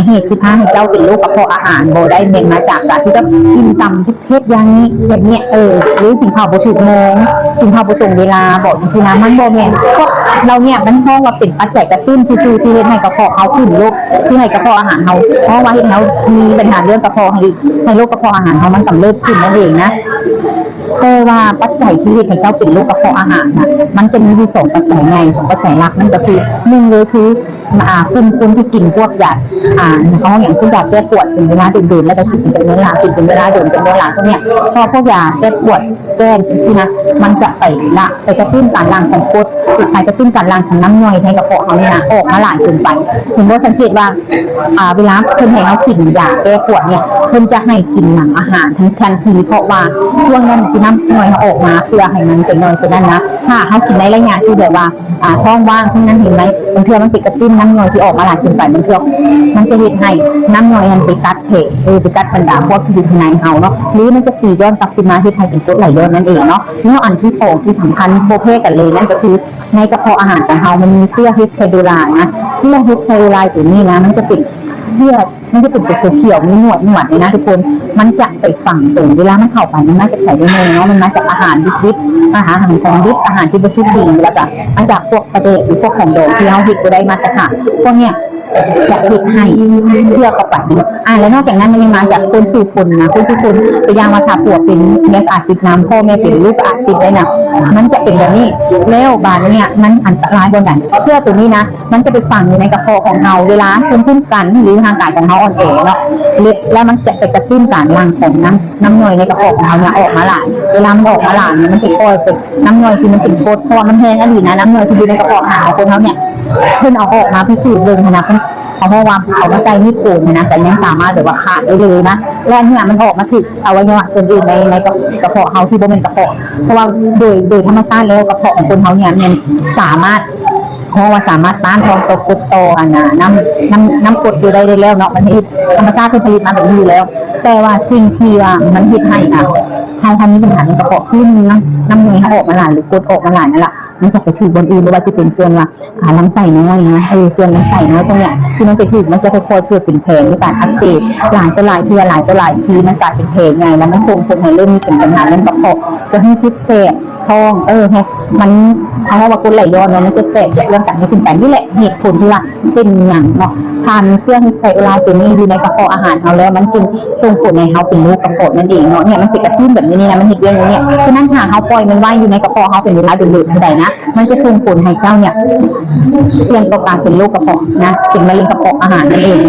ເຫດທີ່ພາໃຫ້ເຈົ້າເປັນໂລກກະເພາະອາຫານບໍ່ໄດ້ແມ່ນມາຈາກການທີ່ເຈົ້າກິນຕຳເຜັດຢ່າງນີ້ ແບບເນີ້ຍ ເອີ ຫຼືກິນເຂົ້າບໍ່ຖືກໂມງ ກິນເຂົ້າບໍ່ຕົງເວລາບໍ ຈັ່ງຊີ້ນະ ມັນບໍ່ແມ່ນ. ພວກເຫຼົ່ານີ້ມັນຮ້ອງວ່າເປັນປັດໄຈກະຕຸ້ນຊື່ໆ ທີ່ເຮັດໃຫ້ກະເພາະເຮົາຂຶ້ນໂລກ ທີ່ໃຫ້ກະເພາະອາຫານເຮົາ ເພາະວ່າເຮັດໃຫ້ເຮົາມີບັນຫາເລື່ອງກະເພາະ ໃຫ້ ໃຫ້ໂລກກະເພາະອາຫານເຮົາມັນກຳເລີບຂຶ້ນນັ້ນເອງນະ. ແຕ່ວ່າປັດໄຈທີ່ເຮັດໃຫ້ເຈົ້າເປັນໂລກກະເພາະອາຫານນະ ມັນຈະມີຢູ່ສອງປັດໄຈໃຫຍ່ ສອງປັດໄຈຫຼັກ ນັ້ນກໍຄື ໜຶ່ງເລີຍຄື ອ່າ ກຸ່ມຄົນທີ່ກິນພວກຢາ ອ່າ ເຂົາເອີ້ນຫຍັງ ພວກຢາແກ້ປວດເປັນເວລາດົນໆ ແລ້ວກໍກິນເປັນເວລາ ກິນເປັນເວລາດົນເປັນເວລາພວກເນີ້ຍ ເພາະພວກຢາແກ້ປວດ ແກ້ຈັ່ງຊີ້ນະ ມັນຈະໄປລະ ໄປກະຕຸ້ນການຫຼັ່ງຂອງກົດ ໄປກະຕຸ້ນການຫຼັ່ງຂອງນ້ຳຍ່ອຍໃນກະເພາະເຮົານີ້ນະ ອອກມາຫຼາຍເກີນໄປ. ເຫັນບໍ່ ສັງເກດວ່າ ອ່າ ເວລາເພິ່ນໃຫ້ເຮົາກິນຢາແກ້ປວດເນີ້ຍ ເພິ່ນຈະໃຫ້ກິນຫຼັງອາຫານທັນ ທັນທີ ເພາະວ່າຊ່ວງນັ້ນທີ່ນ້ຳຍ່ອຍເຮົາອອກມາ ເພື່ອໃຫ້ມັນເປັນໜ້ອຍໂຕນັ້ນນະ ຖ້າເຮົາກິນໃນໄລຍະທີ່ແບບວ່າ ອ່າ ທ້ອງວ່າງ ເທົ່ານັ້ນ ເຫັນໄໝ? ບາງເທື່ອມັນເປັນກະຕຸ້ນນ້ຳຍ່ອຍທີ່ອອກມາຫຼາຍເກີນໄປ ບາງເທື່ອມັນຈະເຮັດໃຫ້ນ້ຳຍ່ອຍຫັ້ນໄປກັດແຜ ເອີ ໄປກັດບັນດາພວກທີ່ຢູ່ຂ້າງໃນເຮົາເນາະ ຫຼືມັນຈະຕີຍ້ອນກັບຄືນມາ ເຮັດໃຫ້ເປັນກົດໄຫຼຍ້ອນນັ້ນເອງເນາະ. ແລ້ວອັນທີສອງທີ່ສຳຄັນບໍ່ແພ້ກັນເລີຍ ນັ້ນກໍຄືໃນກະເພາະອາຫານຂອງເຮົາມັນມີເຊື້ອເຮສໄຄໂດລານນະ ເຊື້ອເຮສໄຄໂດລານໂຕນີ້ນະ ມັນຈະເປັນເຊື້ອ ມັນຈະເປັນຕົວຂຽວໆ ມີໜວດໆ ນີ້ນະທຸກຄົນ ມັນຈະໄປຝັງຕົວ ເວລາມັນເຂົ້າໄປ ມັນມາຈາກໃສແນ່ເນາະ ມັນມາຈາກອາຫານດິບໆ ອາຫານຂອງດິບ ອາຫານທີ່ບໍ່ສຸກດີ ແລ້ວກະມາຈາກພວກປາແດກ ຫຼືພວກຂອງດອງທີ່ເຮົາເຮັດບໍ່ໄດ້ມາດຕະຖານ ພວກເນີ້ຍຈະເຮັດໃຫ້ເຊື້ອເຂົ້າໄປ ອ່າ ແລ້ວນອກຈາກນັ້ນມັນຍັງມາຈາກຄົນສູ່ຄົນນະ ຄົນສູ່ຄົນ ຕົວຢ່າງວ່າຖ້າຜົວເປັນ ເມຍກໍອາດຕິດນຳ ພໍ່ແມ່ເປັນ ລູກກໍອາດຕິດໄດ້ນະ ມັນຈະເປັນແບບນີ້. ແລ້ວບາດເນີ້ຍມັນອັນຕະລາຍບ່ອນໃດ ເຊື້ອໂຕນີ້ນະ ມັນຈະໄປຝັງຢູ່ໃນກະເພາະຂອງເຮົາ ເວລາພູມຄຸ້ມກັນ ຫຼືຮ່າງກາຍຂອງເຮົາອ່ອນແອເນາະ ແລ້ວມັນຈະໄປກະຕຸ້ນການຫຼັ່ງຂອງນ້ຳ ນ້ຳຍ່ອຍໃນກະເພາະຂອງເຮົາເນຍອອກມາຫຼາຍ ເວລາມັນອອກມາຫຼາຍເນຍ ມັນຊິປ່ອຍເປັນນ້ຳຍ່ອຍທີ່ມັນເປັນກົດ ເພາະວ່າມັນແຮງອີ່ຫຼີນະ ນ້ຳຍ່ອຍທີ່ຢູ່ໃນກະເພາະອາຫານຂອງຄົນເຮົາເນຍ ເພິ່ນເອົາອອກມາພິສູດເບິ່ງຫັ້ນນະ ເພິ່ນເອົາ ເອົາມາໃສ່ມີດໂກນຫັ້ນນະ ກໍຍັງສາມາດແບບວ່າຂາດໄດ້ເລີຍນະ ແລ້ວອັນເນີ້ຍມັນອອກມາຖືກອະໄວຍະວະສ່ວນອື່ນໃນ ໃນກະເພາະເຮົາທີ່ບໍ່ແມ່ນກະເພາະ ເພາະວ່າໂດຍ ໂດຍທຳມະຊາດແລ້ວກະເພາະຂອງຄົນເຮົາເນຍ ມັນສາມາດ ເພາະວ່າສາມາດຕ້ານທອນຕໍ່ກົດ ຕໍ່ອັນນ່າ ນ້ຳ ນ້ຳ ນ້ຳກົດຢູ່ໄດ້ ໄດ້ແລ້ວເນາະ ມັນເຮັດ ທຳມະຊາດເພິ່ນຜະລິດມາແບບນີ້ຢູ່ແລ້ວ ແຕ່ວ່າສິ່ງທີ່ວ່າມັນເຮັດໃຫ້ນະ ເຮົາ ເຮົາມີບັນຫາໃນກະເພາະ ຄືໜຶ່ງນະ ນ້ຳເຫື່ອເຮົາອອກມາຫຼາຍ ຫຼືກົດອອກມາຫຼາຍນັ້ນລະ ມັນຈະໄປຖືກບ່ອນອື່ນ ບໍ່ວ່າຊິເປັນສ່ວນວ່າ ອ່າ ລຳໄສ້ນ້ອຍນະ ເອີ ສ່ວນລຳໄສ້ນ້ອຍພວກເນີ້ຍ ທີ່ມັນໄປຖືກ ມັນຈະຄ່ອຍໆ ເກີດເປັນແຜ ມີການອັກເສບ ຫຼາຍຕໍ່ຫຼາຍເທື່ອ ຫຼາຍຕໍ່ຫຼາຍທີ ມັນກາຍເປັນແຜໃຫຍ່ ແລ້ວມັນສົ່ງຜົນໃຫ້ເລີ່ມມີເປັນບັນຫາເລື່ອງກະເພາະ ຈະຮູ້ສຶກແສບ ທ້ອງ ເອີ ແຮດ ມັນ ເຮົາເວົ້າວ່າກົດໄຫຼຍ້ອນເນາະ ມັນຈະແສບຈາກເລື່ອງການເຮັດຂຶ້ນໄປ ນີ້ແຫຼະເຫດຜົນທີ່ວ່າເປັນຫຍັງເນາະ ຖ້າມີເຊື້ອເຮສໄຄໂອລາໂຕນີ້ຢູ່ໃນກະເພາະອາຫານເຮົາແລ້ວ ມັນຈຶ່ງສົ່ງຜົນໃຫ້ເຮົາເປັນໂລກກະເພາະນັ້ນເອງເນາະ ເນ່ຍ ມັນເປັນກະຕຸ້ນແບບນີ້ນີ້ນະ ມັນເຮັດວຽກຢູ່ນີ້ ສະນັ້ນຖ້າເຮົາປ່ອຍມັນໄວ້ຢູ່ໃນກະເພາະເຮົາເປັນເວລາດົນໆເທົ່າໃດນະ ມັນຈະສົ່ງຜົນໃຫ້ເຈົ້າເນ່ຍ ສ່ຽງຕໍ່ການເປັນໂລກກະເພາະນະ ເປັນມະເຮັງກະເພາະອາຫານນັ້ນເອງ.